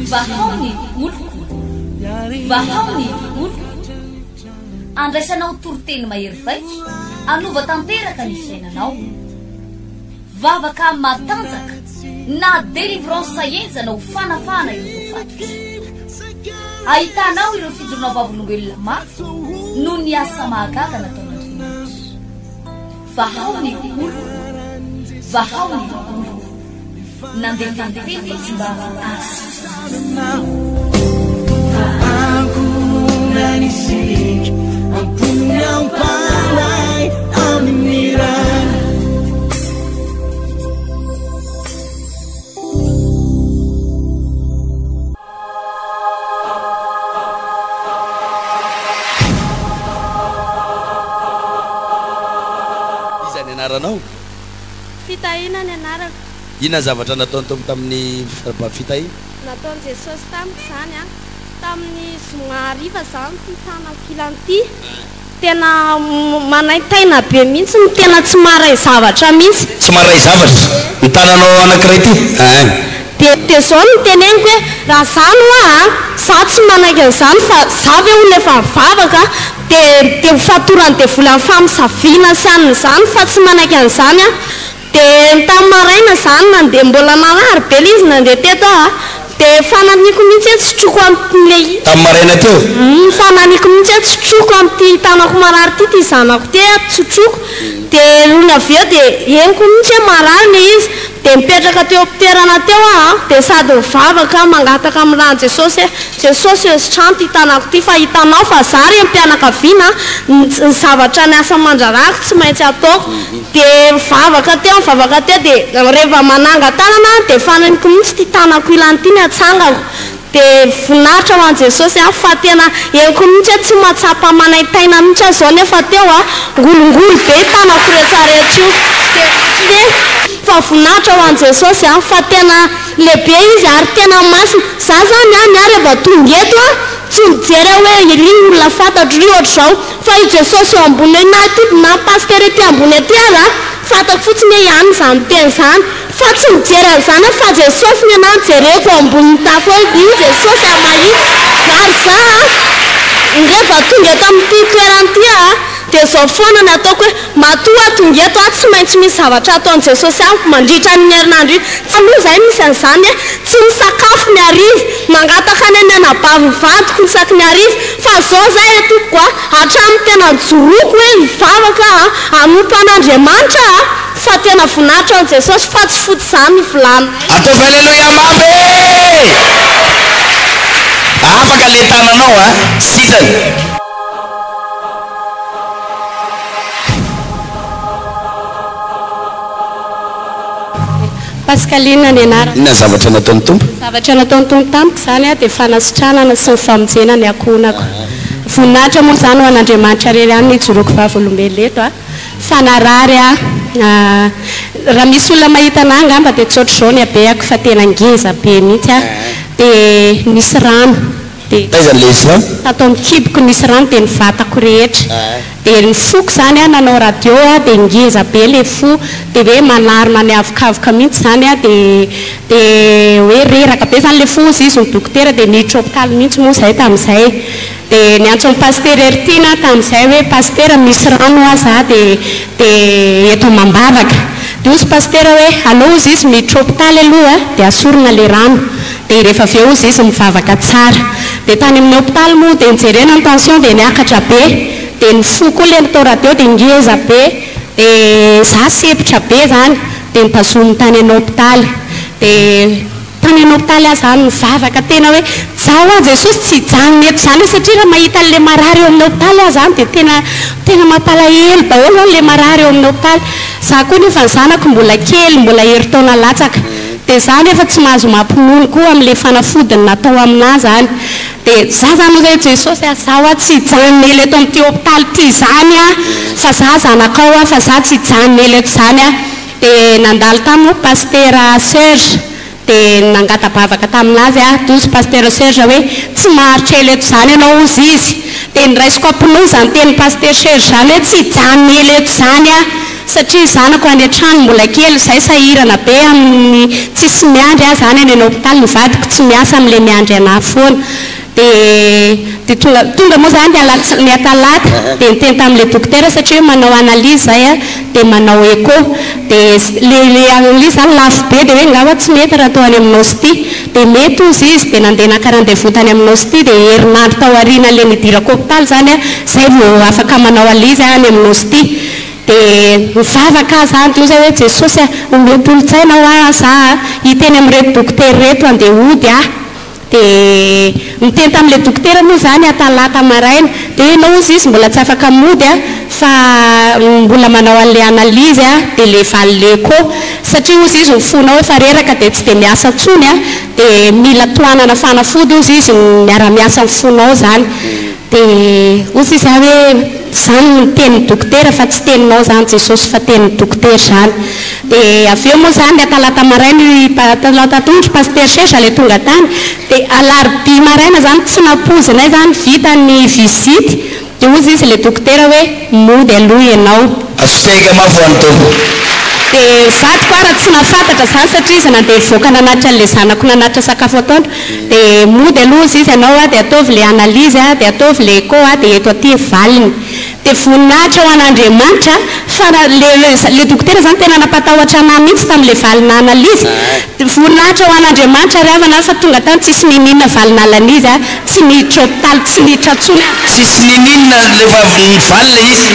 Vahao ny oloko, vahao ny oloko. Andraisanao toriteny mahery vaika, hanova tanteraka ny fiainanao. Vavaka matanjaka na délivrance henjana ho fanafahana ireo voafatotra. Ahitanao ireo fijoroana vavolombelona mafy noho ny asa mahagaga nataon'Andriamanitra. Vahao ny oloko, vahao ny oloko. Nandefa ny teny izy mba hahasitrana. Iza ny anaranao? Fitahiana ny anarako. Inona ny zavatra nataon'ny Tompo tamin'ny Fitahiana? Nataon'i Jesosy tamiko izany an. Tamin'ny zoma hariva izaho ity tanako ilany ity. Tena manaintaina be mihitsy ny tena tsy maharay zavatra mihitsy. Tsy maharay zavatra? Ny tananao anankiray ity? Ein. Dia dia zao no teneniko hoe raha zany hoa a, za tsy manaiky an'izany fa za ve olona efa mivavaka dia dia ho fatoran'ny devoly amin'ny famosaviana sy an'izany fa tsy manaiky an'izany aho. Dia ny tamin'ny maraina izany nandeha mbola narary be ilay izy nandeha teto aho a, dia fananiko mihitsy hoe tsotroko amin'ilay izy. Tamin'ny maraina teo? Humm fananiko mihitsy hoe tsotroko amin'ity tanako marary ity, ity zanako ity a, tsotroko. Dia nony avy eo dia henoko mihitsy hoe marary ilay izy, dia nipetraka teo am-pitoerana teo aho a, dia sady mivavaka aho mangataka amin'ny ràn'i Jesosy hoe, Jesosy ô sitrano ity tanako ity fa hitanao fa za renim-pianakaviana a, ny zavatra ny asa aman-draharahako tsy maintsy ataoko. Dia mivavaka teo, mivavaka teo dia rehefa manangan-tanana aho dia faneniko mihitsy ity tanako ilany ity ny atsangako. Dia voninahitra ho an'i Jesosy an, fa tena henoko mihitsy hoe tsy mahatsapa manaintaina mihitsy aho izao nefa teo an, ngolongoly be io tanako rehetrarehetra io. Dia ohatran'ny hoe fa voninahitra ho an'i Jesosy an, fa tena lehibe Izy ary tena masina. Za zany an, ny ahy rehefa tonga eto an, tsy mijery aho hoe iry olona fantatro iry ohatr'izao. Fa i Jesosy eo ambony eo na ity na Pasteur ety ambony ety aza fantako fotsiny hoe ihany izany teny izany fa tsy mijery an'izany aho fa Jesosy ny anah no jereko eo ambonin'ny tafo eo io Jesosy ah mahita ary za rehefa tonga eto amin'ity toerana ity aho dia izao foana ny ataoko hoe matoa aho tonga eto aho tsy maintsy misy zavatra ataon'i Jesosy amiko mandritra an'iny herinandro iny Taloha izay misy an'izany hoe tsy misakafo ny hariva, mangataka any amin'ny anabavin'ny vadiko isaky ny hariva, fa zao zay re tompoko a, hatramin'ny tena nijoroako hoe hivavaka aho, hanompo an'Andriamanitra aho, fa tena voninahitra ho an'i Jesosy fa tsy fotsy izany ny vilaninay. Ataovy Aleloia mafy e! Afaka le tananao a! Sitrana. Pascaline ny anarako. Inona ny zavatra nataon'ny Tompo? Ny zavatra nataon'ny Tompo tamiko izany dia fanasitranana sy ny famonjena ny ankohonako. Voninahitra moa izany ho an'Andriamanitra irery ihany no ijoroako vavolombelona eto a. Fa narary aho. Raha misy olona mahita anah angamba dia tsy ohatr'izao ny habehako fa tena ngeza be mihitsy aho. Dia nisy rano. Dia Taiza ny lesy rano? Tato amin'ny kiboko nisy rano dia ny vatako rehetra. Dia ny foko izany an, nanao radio aho dia ngeza be ilay fo, dia hoe manarona ny avokavoka mihitsy izany an, dia dia hoe reraka be izany ilay fo hozy izy ny dokotera dia niditra hopitaly mihitsy moa izahay tamin'izay. Dia niantso an'i Pasitera Heritiana aho tamin'izay hoe Pasitera misy rano hoa za dia dia eto amam-bavaka. Dia hozy Pasitera hoe aleo hozy izy miditra hopitaly aloha dia asorina ilay rano. Dia rehefa avy eo hozy izy mivavaka tsara. Dia tany amin'ny hopitaly moa dia nijerena ny tension dia niakatra be. Dia ny fo koa ilay natao radio dia ngeza be. Dia za sempotra be izany. Dia notazominy tany an'hopitaly. Dia tany an'hopitaly aho izany nivavaka tena hoe za hoa Jesosy tsy hijanona eto izany aho satria raha mahita an'ilay marary eo amin'ny hopitaly aho izany dia tena tena mampalahelo daholo izany ilay marary eo amin'ny hopitaly. Za koa nefa ny zanako mbola kely, mbola herintaona latsaka. Dia za nefa tsy mahazo mampinono koa amin'ilay fanafodiny natao aminà zany. Dia za zany hoy hoe Jesosy a, za hoa tsy hijanona ela eto amin'ity hopitaly ity zany a, fa za zanakao a, fa za tsy hijanona ela eto zany a. Dia nandalo tany moa Pasitera Serge, dia nangata-bavaka tamin'azy aho, dia hozy Pasitera Serge hoe tsy maharitra ela eto zany ianao hozy izy. Dia noraisiko am-pinoa izany tenin'i Pasitera Serge izany hoe tsy hijanona ela eto izany aho. satria zanako any an-trano mbola kely, izay sahirana be amin'ny tsisy miandry ahy izany any an-hopitaly, ny vadiko tsy miasa amin'ilay miandry anah foana. Dia dia tonga tonga moa izany ny alats ny atalata dia niteny tamin'ilay dokotera satria hoe manao analyse izay a, dia manao echo, dia le le analyse izany lafo be dia hoe angamba tsy mety raha atao any amin'ny Ostie, dia mety hozy izy dia nandeha naka rendez-vous tany amin'ny Ostie dia herinandro tao aorianan'ilay nidirako hopitaly izany a, izay vao afaka manao analyse any amin'ny Ostie. Dia nivavaka aho zany, dia hoy zay hoe, Jesosy a, omeo tolo-tsaina hoa za a, hiteny amin'ireto dokotera ireto handeha hody aho. Dia niteny tamin'ilay dokotera moa izany aho talata maraina, dia hoe ianao hozy izy mbola tsy afaka mody a, fa mbola manao an'ilay analyse a, dia ilay valiny echo, satria hozy izy ny fonao efa reraka dia tsy dia miasa intsony a, dia mila tohanana fanafody hozy izy miara-miasa amin'ny fonao izany. Dia hoy sisa aho hoe, izany no tenin'ny dokotera fa tsy teninao izany Jesosy fa tenin'ny dokotera izany. Dia avy eo moa izany ny atalata maraina io talata atoandro Pasitera Serge ilay tonga tany, dia alarobia maraina izany tsy nampoizinay izany vita ny visite, dia hoy izy ilay dokotera hoe mody aloha ianao. Asotehika mafy ho an'ny Tompo. Dia vadiko ara tsy nahafantatra izany satria izy nandeha nivoaka nanatitra an'ilay zanako nanatitra sakafo atoandro. Dia mody aloha ozy izy ianao a, dia ataovy le analyse a, dia ataovy le echo a, dia eto aty ny valiny. Dia voninahitra ho an'Andriamanitra fa raha le le dokotera zany tena nampatahotra anah mihitsy tamin'le valina analyse. Dia voninahitra ho an'Andriamanitra ry havana fa tonga tany tsisy niniana valina analyse a, tsy niditra hopitaly, tsy niditra intsony aho. Tsisy niniana le valiny le izy.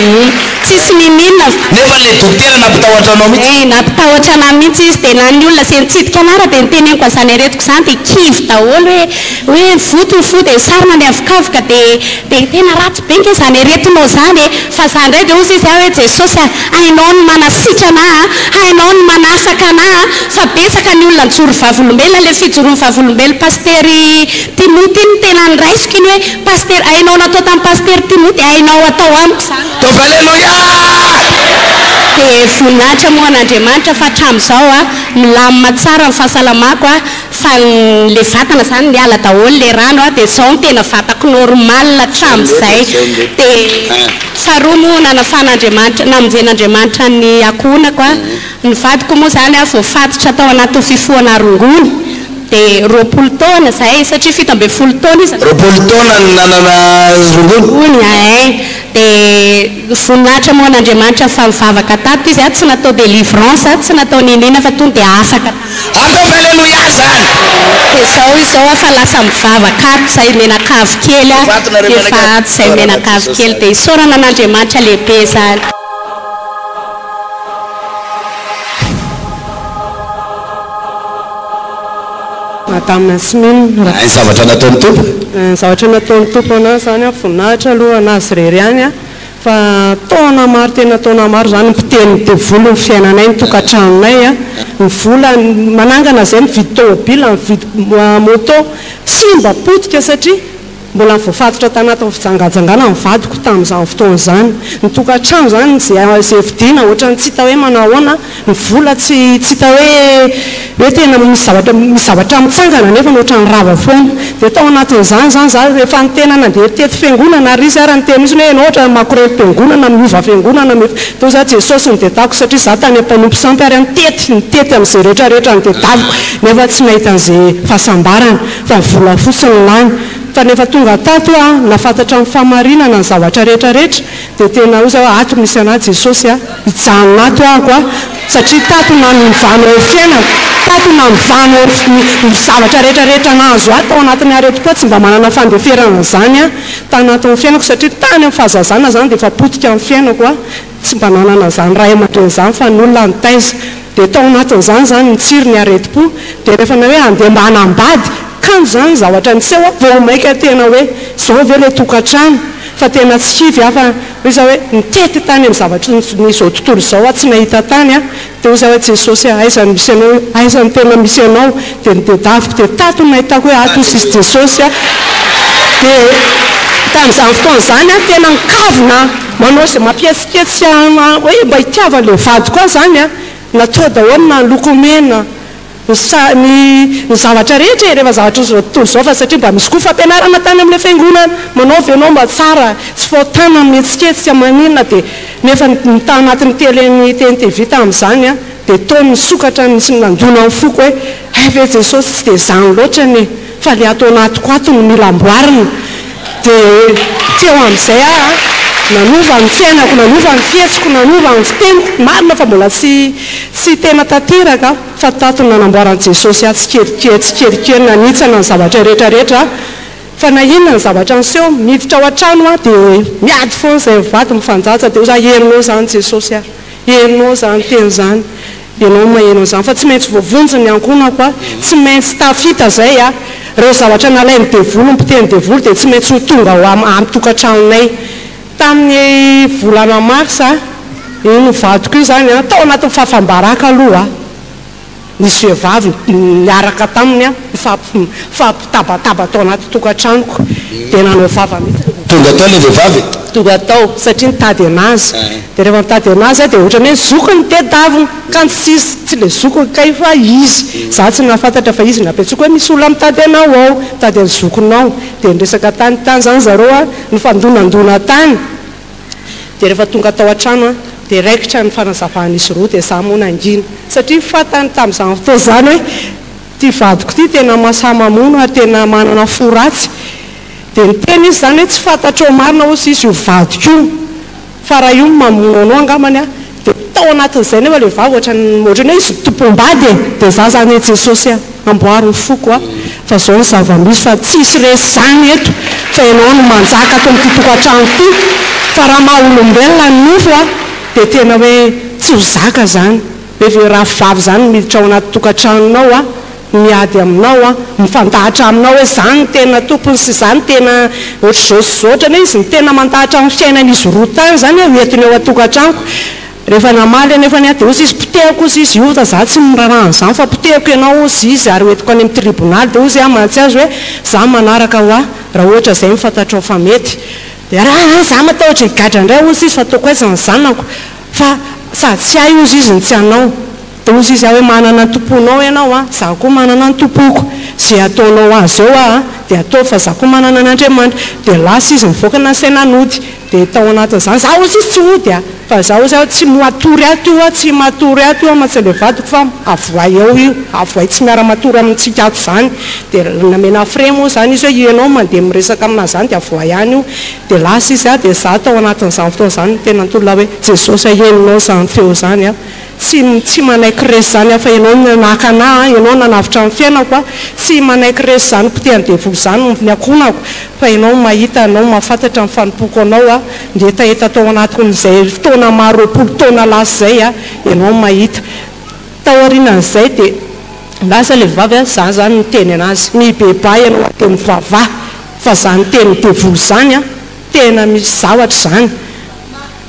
Tsisy niniana. Nefa le dokotera nampitahotra anao mihitsy. Eh, nampitahotra anah mihitsy izy, dia na ny olona izay nitsidika anah ary dia niteneniko an'izany aretiko izany dia kivy daholo hoe hoe voto ny fo dia sarona ny avokavoka dia dia tena ratsy be nge izany aretinao izany e, fa za indray dia hozy izy aho hoe Jesosy a, hainao ny manasitrana ahy a, hainao ny manafaka anah a, fa betsaka ny olona nijoro vavolombelona, ilay fijoroan'ny vavolombelon'i Pasitery Timoty iny no tena noraisiko iny hoe Pasitera, hainao natao tamin'i Pasitera Timoty, hainao atao amiko izany. Ataovy Aleloia! Dia voninahitra moa an'Andriamanitra fa hatramin'izao a, milamina tsara ny fahasalamako a, fa le vatana izany niala daholo le rano a, dia izao no tena vatako normal hatramin'izay. Dia faharoa moa nanafan'Andriamanitra, namonjen'Andriamanitra ny ankohonako a, ny vadiko moa izany a voafatotra tao anatin'ny fifohana rongony. Dia 20 taona izay, satria 17 taona izy. 20 taona no nanana rongony? Rongony, ay. Dia voninahitra moa an'Andriamanitra fa nivavaka tato izy, tsy natao délivrance, tsy natao n'inon'inona fa tonga dia afaka tato. Ataovy Aleloia zany! Dia izao izy izao aho fa lasa mivavaka ato izay menakavy kely aho, Efa ato nareo efa mianakavy? ato izay Isaorana menakavy Jesosy kely, zany. dia isaorana an'Andriamanitra lehibe izany. Madame Nasmine, Ny zavatra nataon'ny Tompo. Ny zavatra nataon'ny Tompo anahy izany an, voninahitra aloha an'Azy irery ihany an, fa taona maro tena taona maro izany mpitenin'ny devoly ny fiainanay, ny tokantranonay an, ny vola manangana izay mividy tômôbila, mividy moto, simba potika satria Mbola voafatotra tanatin'ny fijangajangana ny vadiko tamin'izany fotoana izany. Ny tokantrano izany izay izay vidiana ohatran'ny tsy hita hoe manao ahoana, ny vola tsy tsy hita hoe hoe tena misy zavatra misy zavatra mitsangana nefa ohatran'ny rava foana. Dia tao anatin'izany izany za efa tena nandeha nitety fiangonana ary izy ary niteny mihitsy hoe ianao ohatran'ny makorelom-piangonana, miova fiangonana, miova. Dia hoy za Jesosy no dedako satria za tany mpanompo sampy ary aho nitety nitety amin'izay rehetra rehetra nodedaviko nefa tsy nahita an'izay fahasambarana. Fa vola fotsiny lany. Fa rehefa tonga tato aho, nahafantatra ny fahamarinana, ny zavatra rehetra rehetra, dia tena hoy zaho, ato misy anah Jesosy a, hijanona ato ahako a, satria tato nanovanao ny fiainako, tato nanovanao ny zavatra rehetra rehetra nahazo ahy tao anatin'ny aretim-po aho, tsy mba manana fandeferana an'izany aho tanatin'ny fiainako, satria tany amin'ny fahazazana izany dia efa potika ny fiainako a, tsy mba nanana an'izany ray aman-dreny izany fa ny olona nitaiza. Dia tao anatin'izany izany nitsiry ny aretim-po, dia rehefa na hoe handeha mba hanambady, kanjo izany ny zavatra niseho vao mainka tena hoe izao ve ilay tokantrano, fa tena tsy kivy aho fa hoy izaho hoe nitety tany amin'ny zavatry ny izao tontolo izao aho tsy nahita tany aho, dia hoy izaho hoe Jesosy a, aiza no misy anao, aiza no tena misy anao, dia nitedaviko dia tato no nahitako hoe ato hoy izy Jesosy a, dia tamin'izany fotoana izany aho tena nikavina. Manao izay mampihetsiketsika hoe mba hitiavan'ilay vadiko ahy izany an! Natao daholo na ny lokomena, Ny sa, ny, ny zavatra rehetra e, rehefa zavatra izao tontolo izao fa satria mba misy koa fampianarana tany amin'ilay fiangonana, manao ve ianao mba tsara, tsy fahotana mihetsiketsika maninona dia nefa ny tao anatin'ny télé ny TNTV tamin'izany an, dia toa nisokatra nisy nandona ny foko hoe hay ve Jesosy tsy dia izany loatra anie fa ilay ato anatiko ato no mila amboarina. Dia teo amin'izay aho an, nanova ny fiainako, nanova ny fihetsiko, nanova ny fiteniko, marina fa mbola tsy tsy tena tanteraka aho fa tato no nanamboaran'i Jesosy ahy tsikelikely tsikelikely nanitsana ny zavatra rehetra rehetra fa na inona ny zavatra niseho, miditra ao an-trano aho dia miady foana izay mivady mifanjaja dia hoy za herinao izany Jesosy a, herinao izany teny izany. Ianao no maheno an'izany fa tsy maintsy voavonjy ny ankohonako a! Tsy maintsy tafita zay a! Reo zavatra nalain'ny devoly ny mpiteny devoly dia tsy maintsy ho tonga ao am am tokantranonay. Tamin'ny volana mars a, iny vadiko io zany a, tao anatin'ny fahafambaraka aloha a, nisy vehivavy niaraka taminy a, nifampitabataba tao anaty tokantranoko, dia nanao vava mihitsy le vehivavy. Tonga tao le vehivavy? Tonga tao satria nitady anazy. Dia rehefa mitady anazy aho dia ohatran'ny hoe zokiny no tedaviny, kanjo tsy izy, tsy ilay zokiny kay fa izy. Za tsy nahafantatra fa izy no nampiantsoiko hoe misy olona mitady anao ao, mitady an'ny zokinao. Dia niresaka tany tany izany zareo an, nifandonandona tany. Dia rehefa tonga tao an-trano aho dia raikitra ny fanazavan'izy roa dia za moa nangina. Satria fantany tamin'izany fotoana izany hoe ity vadiko ity tena mahasahy mamono ary tena manana fo ratsy. Dia niteny izy izany hoe tsy fantatrao marina hozy izy io vadiko io. Fa raha io no mamono anao angambany a, dia tao anatin'izay nefa ilay vavy ohatran'ny ohatran'ny hoe izy tompom-bady e, dia za zany hoe Jesosy a, amboary ny foko a, fa zao ny zava-misy fa tsisy resy zany eto fa ianao no manjaka ato amin'ity tokantrano ity, fa raha maha olombelona ny nofo a, dia tena hoe tsy ho zaka zany, hoe ve rafivavy zany miditra ao anaty tokantranonao a, miady aminao an, mifandahatra aminao hoe za no tena tompony sy za no tena ohatr'izao sy izao, ohatrany hoe izy no tena mandahatra ny fiainan'izy roa tany izany hoe hoentiny ao an-tokantranoko. Rehefa namaly anefany aho dia hozy izy potehako hozy izy io fa za tsy miraharaha an'izany fa potehako ianao hozy izy ary hoentiko any amin'ny tribonaly dia hozy aho mantsy azy hoe za manaraka hoa raha ohatra izay no fantatrao fa mety dia raha za matahotra higadra indray hozy izy fa ataoko aiza ny zanako fa sady tsy hay hozy izy no tsy hanao Dia hozy izy aho hoe manana ny tomponao ianao an, izaho koa manana ny tompoko, izay ataonao azy eo aho dia ataovy fa izaho koa manana an' Andriamanitra. Dia lasa izy nivoaka nasaina nody, dia tao anatin'izany, izaho hozy izy tsy hody an, fa izaho hozy aho tsy matory ato io an, tsy matory ato io aman-tsy ilay vadiko fa avoay ao io, avoay tsy miara-matory amintsika ato izany. Dia namena frais moa izany izy hoe ianao mandeha miresaka aminazy izany dia avoay any io. Dia lasa izy an, dia izaho tao anatin'izany fotoana izany no tena nitolona hoe Jesosy a, henonao izany feo izany an. Tsy tsy manaiky resy zany aho fa ianao no naka anah an, ianao nanavotra ny fiainako an, tsy manaiky resy zany potehan'ny devoly zany ny ankohonako fa ianao no mahita, ianao no mahafantatra ny fanompoako anao an, ny hetaheta tao anatiko izay fotoana maro 20 taona lasa izay an, ianao no mahita. Taorianan'izay dia lasa ilay vehivavy an, za zany niteny anazy, mibebaha ianao ary dia mivavaha fa zany tenin'ny devoly zany an, tena misy zavatra izany.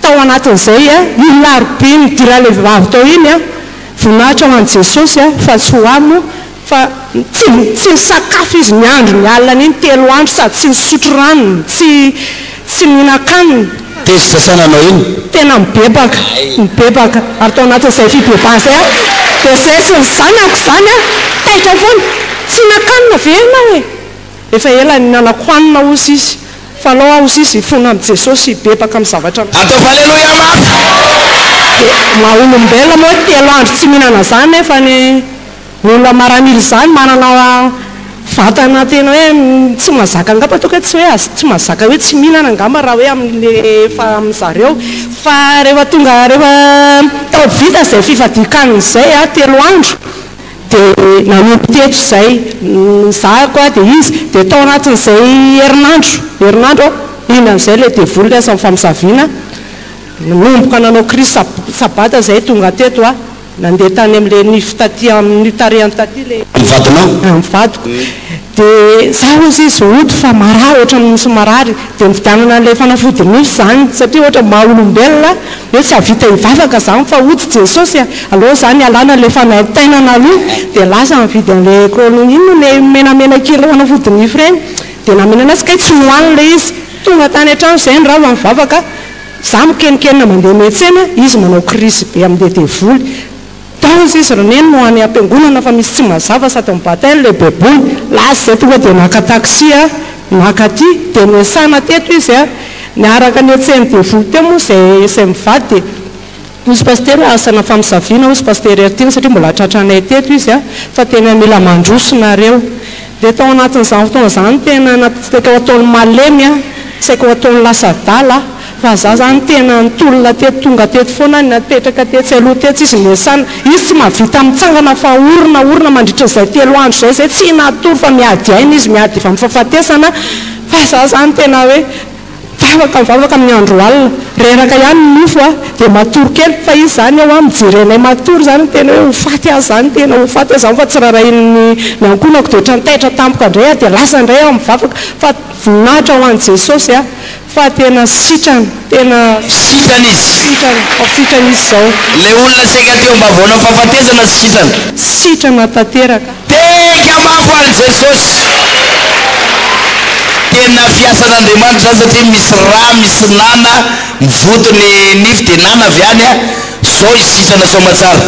Tao anatin'izay iny larobia nidiran'ilay vehivavy tao iny, voninahitra ho an'i Jesosy fa tsy ho ahy moa, fa tsy tsy nisakafo izy ny andro ny alina an'iny telo andro sady tsy nisotro rano, tsy tsy nihinan-kanina. Tezitra sa nanao inona? Tena mibebaka, mibebaka, ary tao anatin'izay fibebahana izay aho dia izay sy ny zanako izany an, taitra foana, tsy nihinan-kanina ve ianao e? Efa ela nihinanako hanina hozy izy fa alao aho hozy izy hifona amin'i Jesosy hibebaka amin'ny zavatra Ataovy Aleloia mafy! Dia maha olombelona moa hoe telo andro tsy mihinana zany nefa ny olona maramila izany manana vatana tena hoe tsy mahazaka angamba ataoko hoe tsy hoe tsy mahazaka hoe tsy mihinana angamba raha hoe amin'le efa amin'zareo fa rehefa tonga rehefa tao vita izay fifadian-kanina izay a telo andro Dia nanompo teto izay, nozahako aho dia izy, dia tao anatin'izay herinandro, herinandro aho, iny amin'izay ilay devoly lasa nifamosaviana, nanomboka nanao crise sabata izay tonga teto aho, nandeha tany amin'ilay nify taty amin'ny tarehiny taty ilay. Ny vadinao? Ny vadiko. Dia za hozy izy hody fa marary ohatran'ny misy marary, dia nividianana an'ilay fanafody nify izany, satria ohatra maha olombelona hoe tsy hahavita hivavaka izany fa hody Jesosy a, aleo izany ialana ilay fanaintainana aloha, dia lasa nividy an'ilay colo inona ilay menamena kely fanafody nify ireny, dia namena anazy kay tsy nohaniny ilay izy, tonga tany an-trano izay ny rava nivavaka, za mikenikenina mandeha miantsena, izy manao crise be amin'ilay devoly. Tao izy izy ry neny no any am-piangonana fa misy tsy mazava sady mibata ilay baiboly. Lasa izay tonga dia naka taxi aho naka aty dia niasana teto izy a, niaraka nihetsehin'ny devoly teo moa izay izay mivady dia hozy pasitera hoe asana famosaviana hozy pasitera Heritiana satria mbola tratranay teto izy a, fa tena mila mandroso nareo. Dia tao anatin'izany fotoana izany tena saika ho ataony malemy aho, saika ho ataony lasa adala aho, fa za zany tena nitolona teto, tonga teto foana aho, napetraka tetsy aloha tetsy izy niasana, izy tsy mahavita mitsangana fa orona orona mandritra izay telo andro izay, izay tsy natory fa miady aina izy, miady amin'ny fahafatesana, fa za zany tena hoe. Vavaka mivavaka amin'ny andro alina. Reraka ihany ny nofo a, dia matory kely, fa izy izany eo an, mijery anay matory izany, tena hoe ho faty aho izany, tena ho faty aho izany fa tsy rarahian'ny ny ankohonako, dia ohatran'ny taitra tampoka indray aho, dia lasa indray aho mivavaka, fa voninahitra ho an'i Jesosy a, fa tena sitrana, tena Sitrana izy. sitrana, sitrana izy izao. Ilay olona saika teo ambavaonan'ny fahafatesana sitrana. Sitrana tanteraka. Tehaka mafy ho an'i Jesosy. Tena fiasan'Andriamanitra zany satria misy rà misy nana mivoto ny nify dia nana avy any a, zao izy sitrana soamatsara.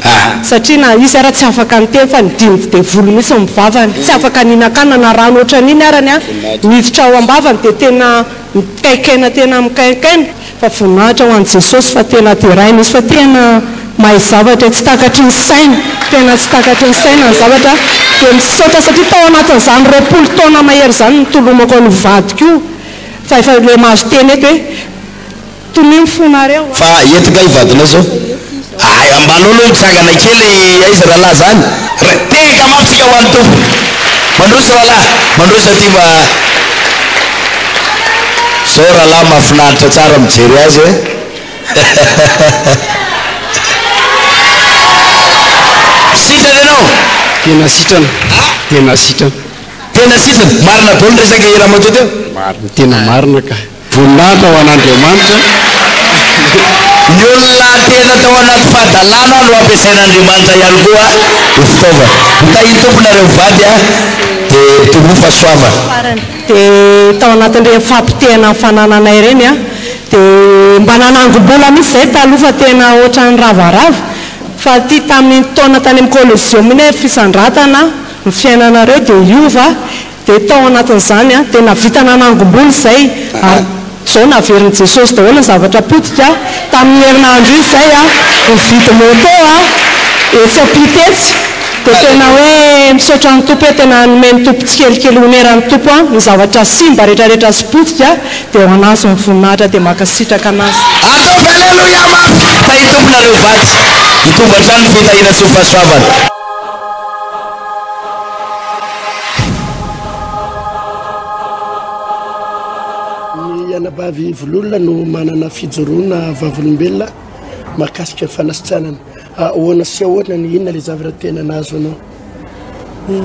Aha. Satria na izy ara tsy afaka niteny fa nidin'ny devoly mihitsy ny vavany, tsy afaka nihinan-kanina na rano ohatran'iny arany a, niditra ao am-bavany dia tena mikaikaina tena mikaikaina. Fa voninahitra ho an'i Jesosy fa tena deraina izy fa tena mahay zavatra e, tsy takatry ny saina, tena tsy takatry ny saina ny zavatra, dia misaotra satria tao anatin'izany 20 taona mahery izany nitolomako an'io vadiko io, fa efa ilay mahazo teny eto hoe tonio ny fonareo a. Fa eto kay vadinao zao? Ay, ambanao aloha mitsangana kely aiza rahalahy zany? Tehaka mafy tsika ho an'ny Tompo. Mandroso rahalahy, mandroso aty mba Zao rahalahy mahafinaritra tsara mijery azy eh. Sitrana ianao? Tena sitrana, tena sitrana. Tena sitrana, marina daholo ny resaka i ramatoa teo? Marina, tena marina ka. Voninahitra ho an'Andriamanitra. Ny olona tena tao anaty fahadalana no ampiasain'Andriamanitra ihany koa ho fitaovana. Ho tahin'ny Tompo nareo mivady a, dia mitomboa fahasoavana. Farany dia tao anatin'ireny fampotehana ny fanananay ireny a, dia mba nanangom-bola mihitsy izahay taloha fa tena ohatran'ny ravarava, fa ity tamin'iny taona tany amin'ny Coliseum iny hoe fisandratana ny fiainanareo dia hiova. Dia tao anatin'izany dia nahavita nanangom-bola izay, ary izao naverin'i Jesosy daholo ny zavatra potika, tamin'ny herinandro iny izay nividy moto etsy ampita etsy, dia tena hoe misaotra ny Tompo hoe tena nomen'ny Tompo tsikelikely honeran'ny Tompo ny zavatra simba rehetrarehetra sy potika, dia ho an'Azy ny voninahitra dia mankasitraka an'Azy. Ataovy Aleloia mafy! Tahin'ny Tompo nareo mivady. Hitombo hatrany ny fitahiana sy ny fahasoavana. Ny anabavy Vololona no manana fijoroana vavolombelona mahakasika ny fanasitranana. Ahoana sy ahoana ny inona ilay zavatra tena nahazo anao?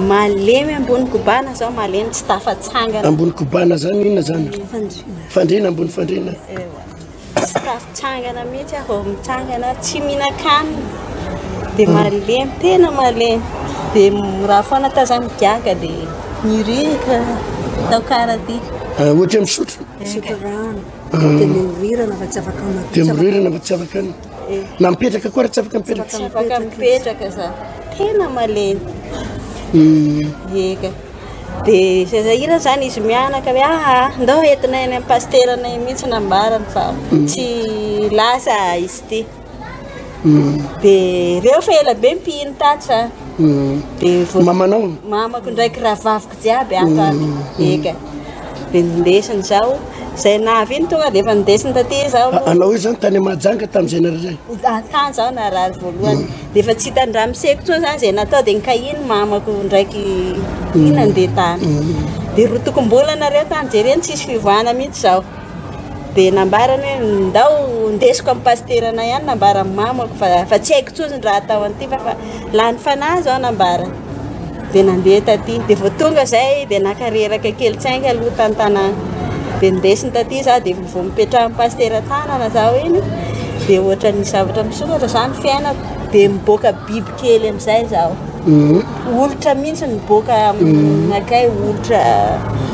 Malemy ambony kobana zao, malemy tsy tafatsangana. Ambony kobana zany inona zany? Fandriana. Fandriana ambony fandriana. Tsy tafitsangana mihitsy aho vao mitsangana, tsy mihinan-kanina, dia malemy, tena malemy, dia raha foana tao za migaga dia mirehitra atao karaha ty. Ah, ohatra hoe misotro? Misotro rano, dia mihorirana fa tsy afaka matory. Dia mihorirana fa tsy afaka na mipetraka koa raha tsy afaka mipetraka. Tsy afaka mipetraka za, tena malemy. Eka. Dia sahirana izany izy mianaka hoe aa ndao entinay any amin'ny pasiteranay mihitsy nambarany fa tsy lasa izy ity. Dia ireo fa ela be mpihino tato zany. Dia vao- Mamanao? Mamako ndraiky rahavaviko jiaby ato ato. Eka. Dia nindesiny zaho. Izay navy iny tonga dia efa nindesiny taty zaho. Anao io zany tany Mahajanga tamin'izay narary? Tany zaho narary voalohany. Dia efa tsy hitan-dramoseko intsony izany izay natao dia nikahiny mamako ndraiky iny nandeha tany. Dia roa tokom-bolana reo tany jereny tsisy fivoahana mihitsy izao. Dia nambarany hoe ndao ndesiko amin'ny pasiteranay ihany nambaran'ny mamako fa fa tsy haiko intsony ny raha atao an'ity fa fa lany fanahy izao nambarany. Dia nandeha taty. Dia vao tonga izay dia naka reraka kely tsainga aloha tany tanàna. Dia nindesiny taty za dia vao mipetrahan'ny pasitera tanana zaho iny dia ohatran'ny zavatra misokatra izany fiainako. Dia miboaka biby kely amin'izay zaho. Olitra mihitsy miboaka aminakay olitra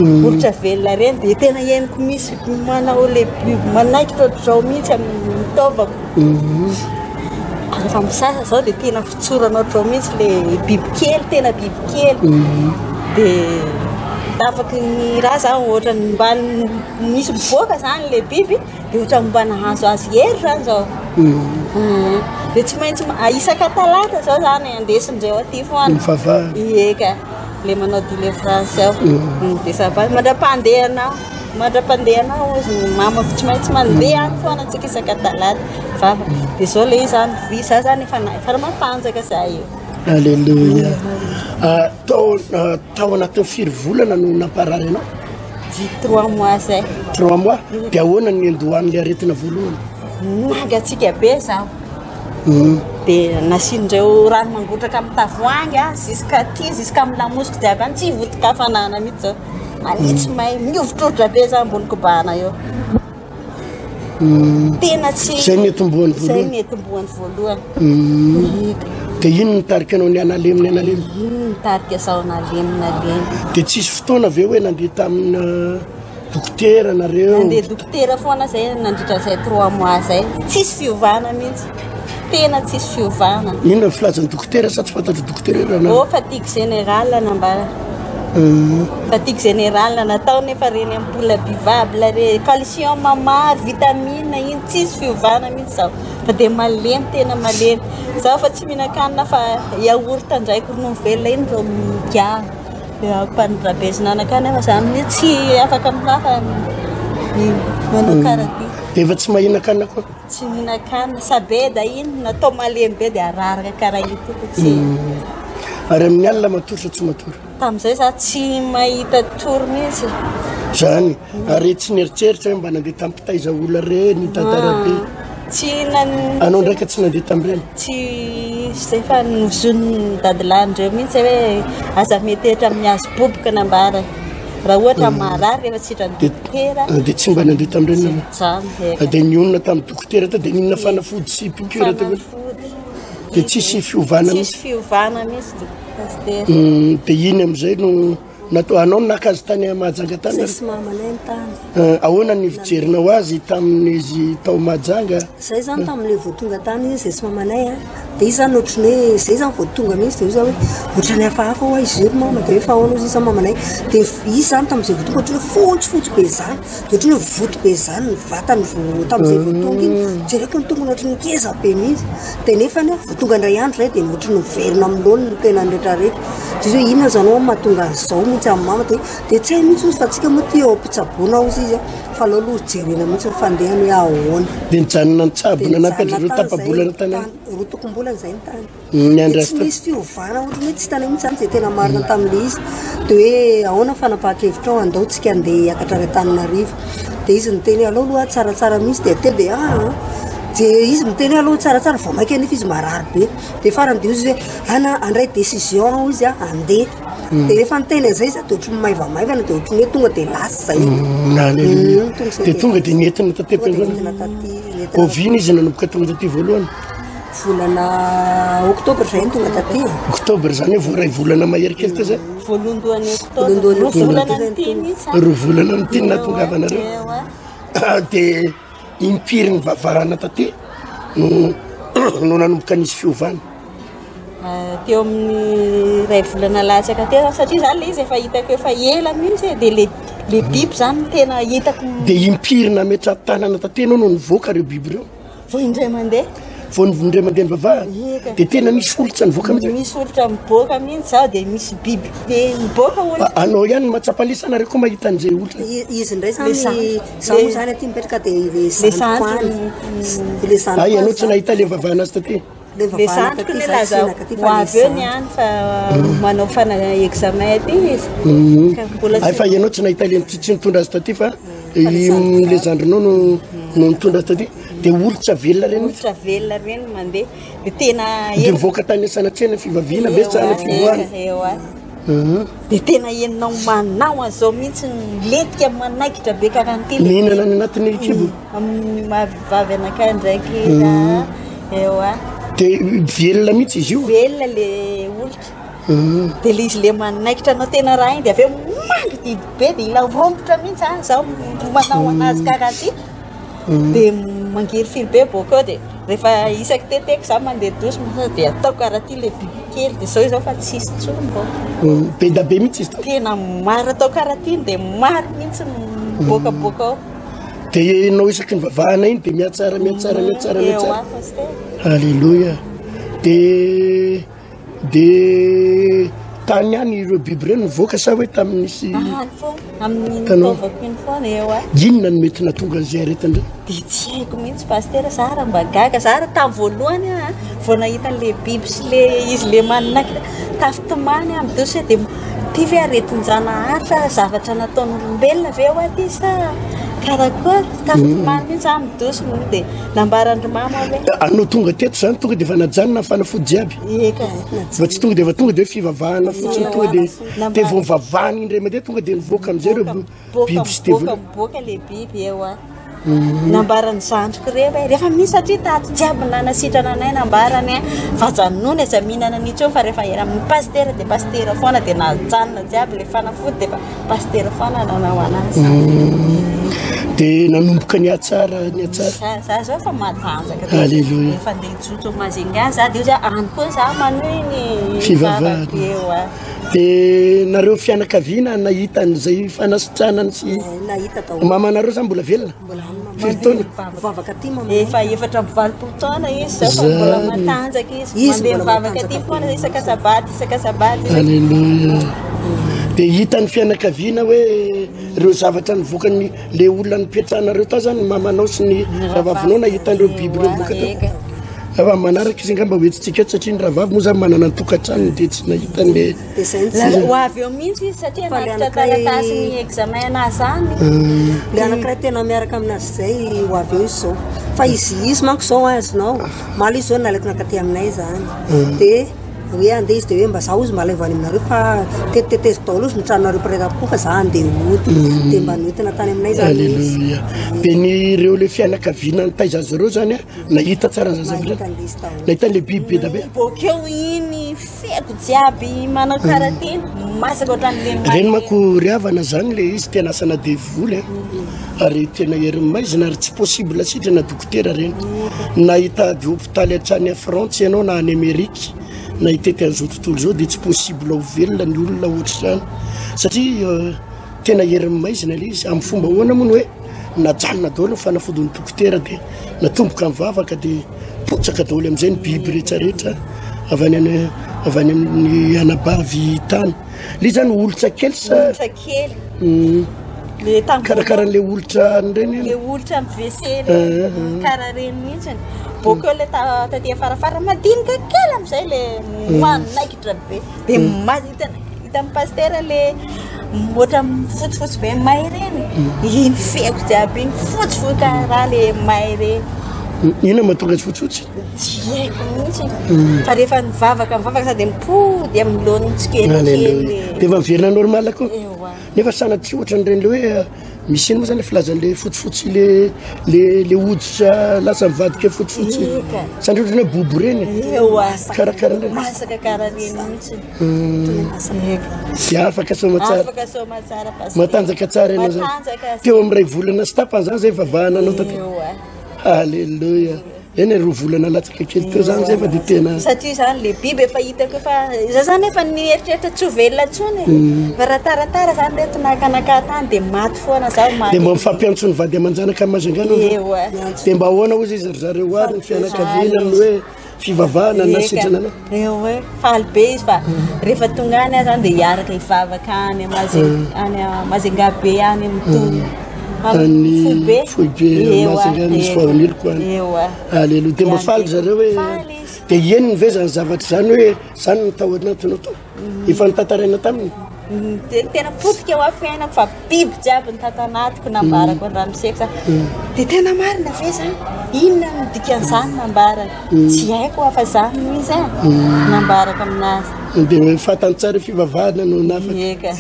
olitra velona ireny dia tena henoko misy manao ilay biby manaikitra ohatr'izao mihitsy amin'ny taovako. Rehefa misasa zao dia tena fotsorana ohatr'izao mihitsy le bibikely, tena bibikely. Dia tafaky ny raha za ohatran'ny mba misy mivoaka zany le biby dia ohatran'ny mba nahazo azy hery zany zao. Dia tsy maintsy isaka talata zao zany andesindreo aty foana. Mivavaha. Ie ka, le manao délivrance ao. Dia ça va, mandra-pandehanao. Mandra-pandehanao hozy ny mamako tsy maintsy mandeha any foana antsika isaka talata vavaka. Dia zao le izy zany, vy za zany efa efa matanjaka za io. Alléluia. Ah, tao ah, tao anatin'ny firy volana no namparary anao? Dix trois mois zay. Trois mois. Dia ahoana ny niandohan'ilay aretina voalohany? Nangatsiaka be zaho. Dia nasian-dreo rano mangotraka amin'ny tavoahangy aho jusqu'à aty, jusqu'à amin'ny lamosiko jiaby any, tsy voton-kafanana mihitsy zao. Manitsy may, mihovotrovotra be za ambony kobana eo. Tena tsy Zay ny etombohany Zay voalohany. ny etombohany voalohany. Dia ino no nitarika anao nianalemy nianalemy? Ino nitarika zaho nalemy nalemy? Dia tsisy fotoana ve hoe nandeha tamina dokotera nareo? Nandeha dokotera foana zay nandritra izay trois mois zay. Tsisy fiovana mihitsy. Tena tsisy fiovana. Inona ny filazan'ny dokotera sa tsy fantatry dokotera hoe raha Oh, fatigue générale nambara. Fatigue générale natao nefa reny ampoule buvable re, calcium maro, vitamine iny tsisy fiovana mihitsy zao. Fa dia malemy tena malemy. Zaho fa tsy mihinan-kanina fa yaourt ndraiky ronono velona iny vao migaha. Dia ampandrabezina anakahy nefa za amin'io tsy afaka mihafa manao karaha ty. Dia efa tsy mahinan-kanina koa? Tsy mihinan-kanina, sabeda iny natao malemy be dia araraka karaha io koa fa tsy. Ary amin'ny alina matory sa tsy matory? Tamin'izay za tsy mahita tory mihitsy. Zany, ary tsy nieritreritra hoe mba nandeha tamin'ny mpitaiza olona ireny, dadarabe. Tsy nan. Anao ndraika tsy nandeha tamin'ireny? Tsy zay fa nozonin'ny dadilahin-dreo mihitsy hoe aza metehitra amin'ny hazo boboka nambara. Raha ohatra marary rehefa tsy sitran'ny dokotera. Dia tsy mba nandeha tamin'ireny nareo? Zany, eka. Dia nionona tamin'ny dokotera teo, dia nihinana fanafody sy piqûre teo. Fanafody. Dia tsisy fiovana Tsisy mihitsy? fiovana mihitsy pasitera. Dia iny amin'izay no natao, anao no naka azy tany Mahajanga tany? Zay sy mamanay ny tany. Ahoana ny fijerinao azy tamin'izy tao Mahajanga? Zay zany tamin'ilay vao tonga tany izy, zay sy mamanay a, dia izy zany ohatran'ny hoe zay zany vao tonga mihitsy dia hoy za hoe ohatran'ny hafahafa hoa izy io ry mama, dia hoe fa ahoana hozy izy zany mamanay, dia izy zany tamin'izay vao tonga ohatran'ny hoe fotsifotsy be zany, dia ohatran'ny hoe voto be zany ny vatany vao tamin'izay vao tonga iny, jereko ny tongony ohatran'ny ngeza be mihitsy, dia nefany vao tonga indray andro zay dia ohatran'ny miverina amin'ny laoniny ny tenany rehetrarehetra, dia izy hoe inona zany hoa mahatonga an'izao mihitsy amin'ny mama, dia dia tsy hay mihitsy hozy fa tsika moa ty eo am-pitsaboana hozy izy a. Fa aleo aloha jerena mihitsy ny fandehany hoe ahoana. Dia nijanona nitsabo Dia nanampy nijanona an-dry zareo tany tapa-bolana zay, tany tany, roa tokom-bolana izay ny tany. Niandry Dia azy tsy tao. nisy fiovana ohatran'ny hoe tsy hitanay mihitsy izany izay tena marina tamin'ilay izy. Dia hoe ahoana ny fanapahan-kevitrao, andao tsika andeha hiakatra any Antananarivo. Dia izy niteny hoe aleo aloha tsaratsara mihitsy dia teo dia aa. Dia izy miteny hoe aleo tsaratsara, vao mainka anefa izy marary be. Dia farany dia hoy izy hoe ana handray décision aho hoy izy a, handeha. Dia rehefa niteny an'izay izy dia ohatran'ny maivamaivana dia ohatran'ny hoe tonga dia lasa izay. Alléluia. Tonga izay Dia tonga dia nentina taty Tonga dia am-piangonana. nentina taty, nentina Oviana izy nanomboka tonga taty voalohany? Volana oktobra izay no tonga taty. Oktobra izany hoe vao iray volana mahery kely teo izay? Voalondohan'ny oktobra. Voalondohan'ny Roa oktobra. volana ny teny mihitsy. Roa volana ny teny nahatongavanareo. Eo a. Dia impiry nivavahana taty no no nanomboka nisy fiovana? Teo amin'ny iray volana latsaka teo zany satria zany le izy efa hitako efa ela mihitsy e, de le le biby zany no tena hitako. De impiry nametraha-tanana taty ianao no nivoaka ireo biby ireo? Vao indray mandeha. Vao indray mandeha nivavahana? Eka. De tena misy olitra nivoaka mihitsy? Misy olitra miboaka mihitsy zaho de misy biby be miboaka olitra. Anao ihany no mahatsapa an'ilay sa nareo koa mahita an'izay olitra? Izy indray zany, Le zandry. za moa zany aty mipetraka de le Le zandriko zandry. any. Le zandriko Hay, ianao any tsy zany. nahita le nivavahana azy taty? Le Le zandriko ne laza ho avy eo ny any fa manao fana examen aty izy. Ka mbola Hay fa ianao tsy nahita le tsy nitondra azy taty fa le zandrinao no no nitondra azy taty. Dia olitra velona reny mihitsy. Olitra velona reny mandeha. Dia tena Dia mivoaka tany sanatsena fivaviana ve sa any fivoahana? Ewa. Dia tena henonao manao an'izao mihitsy milentika manaikitra be karaha an'ity. Mihinana any anatin'ny kibo. Amin'ny maha vehivavy anakahy ndraiky za ewa. Dia velona mihitsy izy io? Velona le olitra. Dia le izy le manaikitra anao tena raha iny dia avy eo mangididy be dia ila rombotra mihitsy zany zaho manao anazy karaha ty. Dia mangirifiry be bôkeo dia. Rehefa isaky teteko za mandeha douche dia ataoko karaha ty le biby kely dia zao izao fa tsisy intsony vao. Be da be mihitsy izy tao. Tena maro atao karaha ty dia maro mihitsy miboakaboaka ao. Dia ianao isaky ny vavahana iny dia mihatsara mihatsara mihatsara mihatsara. Alléluia. Dia Dia tany ihany ireo biby ireo nivoaka sa hoe tamin'ny nisy Any foana, amin'ny nitaovako iny foana eo a. Inona no mety nahatonga an'izay aretina ireo? Dia tsy haiko mihitsy pasitera, za ary mba gaga, za ary tamin'ny voalohany aho vao nahita an'ilay biby sy le izy le manakina tafitomany aho midosy hoe dia ity ve aretin-janahary sa zavatra nataon'olombelona ve hoa ity sa karakory, tafitomany mihitsy aho midosy moa dia Nambaran-dry mama hoe. Anao tonga teto zany tonga de efa najanona ny fanafody jiaby. Eka. Fa tsy tonga de efa tonga de hoe fivavahana fotsiny tonga de de vao mivavahana indray mandeha tonga de mivoaka amizay ireo biby sy devoly. Miboaka le biby eo a. Nambaran'ny zandriko ireo hoe rehefa misy satria tato jiaby nanasitrana anay nambarany fa ajanony aza mihinana an'io intsony fa rehefa ela amin'ny pasitera de pasitera foana de najanona jiaby le fanafody de efa Pasitera foana nanao anazy. Dia nanomboka nihatsara nihatsara. Za zao efa matanjaka. Alléluia. Efa andeha hijotso Majunga za dia za any koa za manohy ny fivavahana. Dia nareo fianakaviana nahita an'izay fanasitranana sy nahita daholo. Mamanareo zany mbola velona? Mbola any mama. Firy taona? Mivavaka aty mama. Efa 84 taona izy zao fa mbola matanjaka izy. Izy Mandeha mbola mivavaka aty matanjaka foana be. isaka sabaty isaka sabaty. Alléluia. Dia hitan'ny fianakaviana hoe ireo zavatra nivoakan'ny le olona nipetrahanareo tao zany mamanao sy ny rahavavinao nahita an'ireo biby ireo nivoaka tao. Fa manaraka izy angamba hoentintsika eto satria ny rahavavy moa zany manana ny tokantranony dia tsy nahita an'le Dia izay no tsy Ho avy eo mihitsy izy satria Fa le hanatitra anankiray- taratasy ny examen anazy any. Le anankiray tena miaraka aminazy izay ho avy eo izy izao. Fa izy izy manko izao azonao. Omaly izy izao nalaiko nankaty aminay izany. Dia hoe andeha izy dia hoe mba zaho ozy mba alaivo any aminareo fa tetiteteziko daholo ozy ny tranonareo mpiray tampo fa za andeha hody. Dia mba noentina tany aminay izany izy. Alléluia. Dia ny ireo le fianakaviana nitaiza azy ireo zany a nahita tsara ny zaza Nahita an'ilay izy daholo. Nahita an'le biby be da be. Bôkeo iny Feko jiaby manao karaha teny masaka ohatran'le may. Reny manko ry havana zany le izy tena asana devoly a ary tena herin'ny maizina ary tsy possible sitrana dokotera reny na hitady hopitaly hatrany a Frantsa ianao na any Amerika na hitety an'izao tontolo izao dia tsy possible ho velona ny olona ohatr'izany satria tena herin'ny maizina le izy amin'ny fomba ahoana moa no hoe najanona daholo ny fanafodin'ny dokotera dia natomboka ny vavaka dia Potsaka daholo amin'izay ny biby rehetrarehetra avy any any avy any amin'ny anabavy tany. Le zany olitra kely sa? Olitra kely. Le tamin'ny Karakaran'le olitra an'ireny. Le olitra amin'ny WC le eh, eh. karaha reny mihitsy. Bokeo le taty afarafara madinika kely amin'izay le manaikitra be. Dia mazy hitan'ny pasitera le ohatra fotsifotsy be may reny. Iny feko jiaby iny fotsifotsy karaha le may reny. Inona mahatonga azy fotsifotsy? Tsy haiko mihitsy. Fa rehefa nivavaka mivavaka sady mipody amin'ny laoniny tsikelikely. Dia efa miverina normal koa. Nefa sanatria ohatran'ireny le hoe Misy ino moa zany le filazan'le fotsifotsy le le le hoditra lasa mivadika fotsifotsy. Eka. Sanatria ohatran'ny hoe bobo reny. Ewa. Karakara reny. Masaka karaha reny mihitsy. Eka. Dia afaka soamatsara. Afaka soamatsara pasitera. Matanjaka tsara ianao zany. Matanjaka. Teo amin'ny iray volana sy tapany zany zay vavahana anao taty. Ewa. Alléluia. Eny e, 2 volana latsaka kely teo zany zay fa de tena. Satria zany le biby efa hitako efa za zany efa nieritreritra tsy ho velona intsony e. Fa raha taratara zany reto nakanaka tany de maty foana zaho maty. De mba mifampiantso ny vady aman-janaka any Majunga anao zany? Ewa. De mba ahoana hozy izy ry zareo ary ny fianakaviana amin'ny hoe fivavahana na sitrana anao? Ewa, faly be izy fa rehefa tonga any aho zany de hiaraka hivavaka any any Majunga be any amin'ny Any foibe Majunga misy voahaniloko any. Aleloia. Dia mba faly zareo hoe dia henony ve zany zavatra zany hoe zany no tao anatinao tao? Efa notantaraina taminy? Dia tena potika ho ahy fiainako fa biby jiaby ny tato anatiko nambarako an-dramoseko zany. Dia tena marina ve zany? Inona no dikan'izany nambarany? Tsy haiko aho fa zany no izy e. Nambarako aminazy. Dia fantany tsara fivavahana no nafaka. Eka.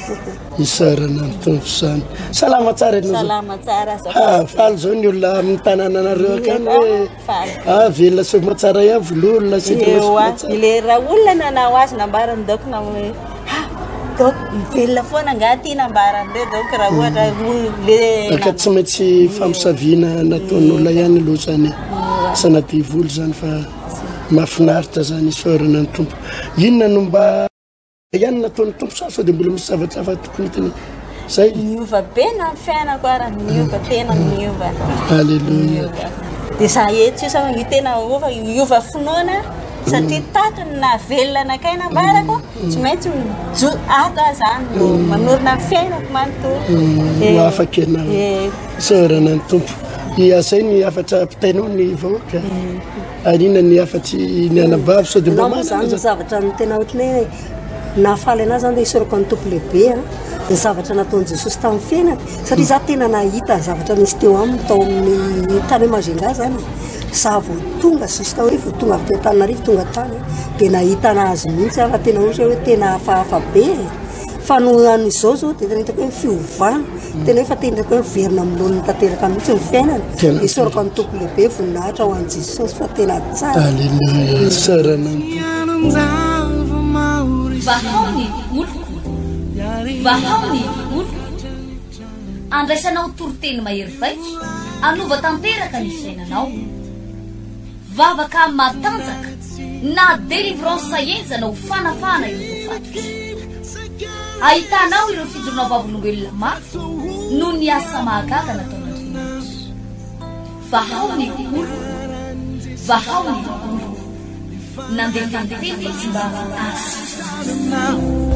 Isaorana ny Tompo izany. Salama tsara ianao zao. Salama tsara aza. Ah, faly zao ny olona amin'ny tanànanareo akany hoe Faly. ah, velona soa tsara ihany vololona sy Ewa, ilay raha olona nanao azy nambarany donc na hoe ah, donc mivelona foana angaha ty nambaran'ireo donc raha ohatra le Ka tsy maintsy famosaviana nataon'olona ihany aloha zany. Asana devoly zany fa mahafinaritra zany isaorana ny Tompo. Inona no mba ihany nataon'ny Tompo sa sao dia mbola misy zavatra hafa tokony hitany? Zay. Niova be na ny fiainako ara, niova tena niova. Alléluia. Dia za eto io sa io tena ova, niova finoana satria tato ny nahavelona anakay nambarako, tsy maintsy mijo ato aho zany no manorina ny fiainako manontolo. Ho afaka ianao. Isaorana ny Tompo. Izay ny hafatra ampitainao ny vahoaka. Ary inona ny hafatry ny anabavy sao dia mba Anao moa manana zany ny zavatra ny tena ohatran'ny hoe nahafaly anahy zany dia isaorako an'ny Tompo lehibe a, ny zavatra nataon'i Jesosy tamin'ny fiainany satria za tena nahita ny zavatra nisy teo aminy tao amin'ny tany Majunga zany e. Za vao tonga jusqu'à hoe vao tonga avy teo Antananarivo tonga tany dia nahita anazy mihitsy aho fa tena ohatra hoe tena hafahafa be e. Fa noho an'izao zao dia tena hitako hoe fiovana, tena hoe fa tena hitako hoe miverina amin'ny laoniny tanteraka mihitsy ny fiainana. Tena. Isaorako an'ny Tompo lehibe, voninahitra ho an'i Jesosy fa tena tsara. Alléluia. Isaorana ny Tompo. Vahao ny oloko. Vahao ny oloko. Andraisanao toriteny mahery vaika, hanova tanteraka ny fiainanao. Vavaka matanjaka na délivrance henjana ho fanafahana ireo voafatotra. Ahitanao ireo fijoroana vavolombelona maro noho ny asa mahagaga nataon'Andriamanitra. Vahao ny oloko, vahao ny oloko. Nandefa ny teny izy mba hahasitrana azy.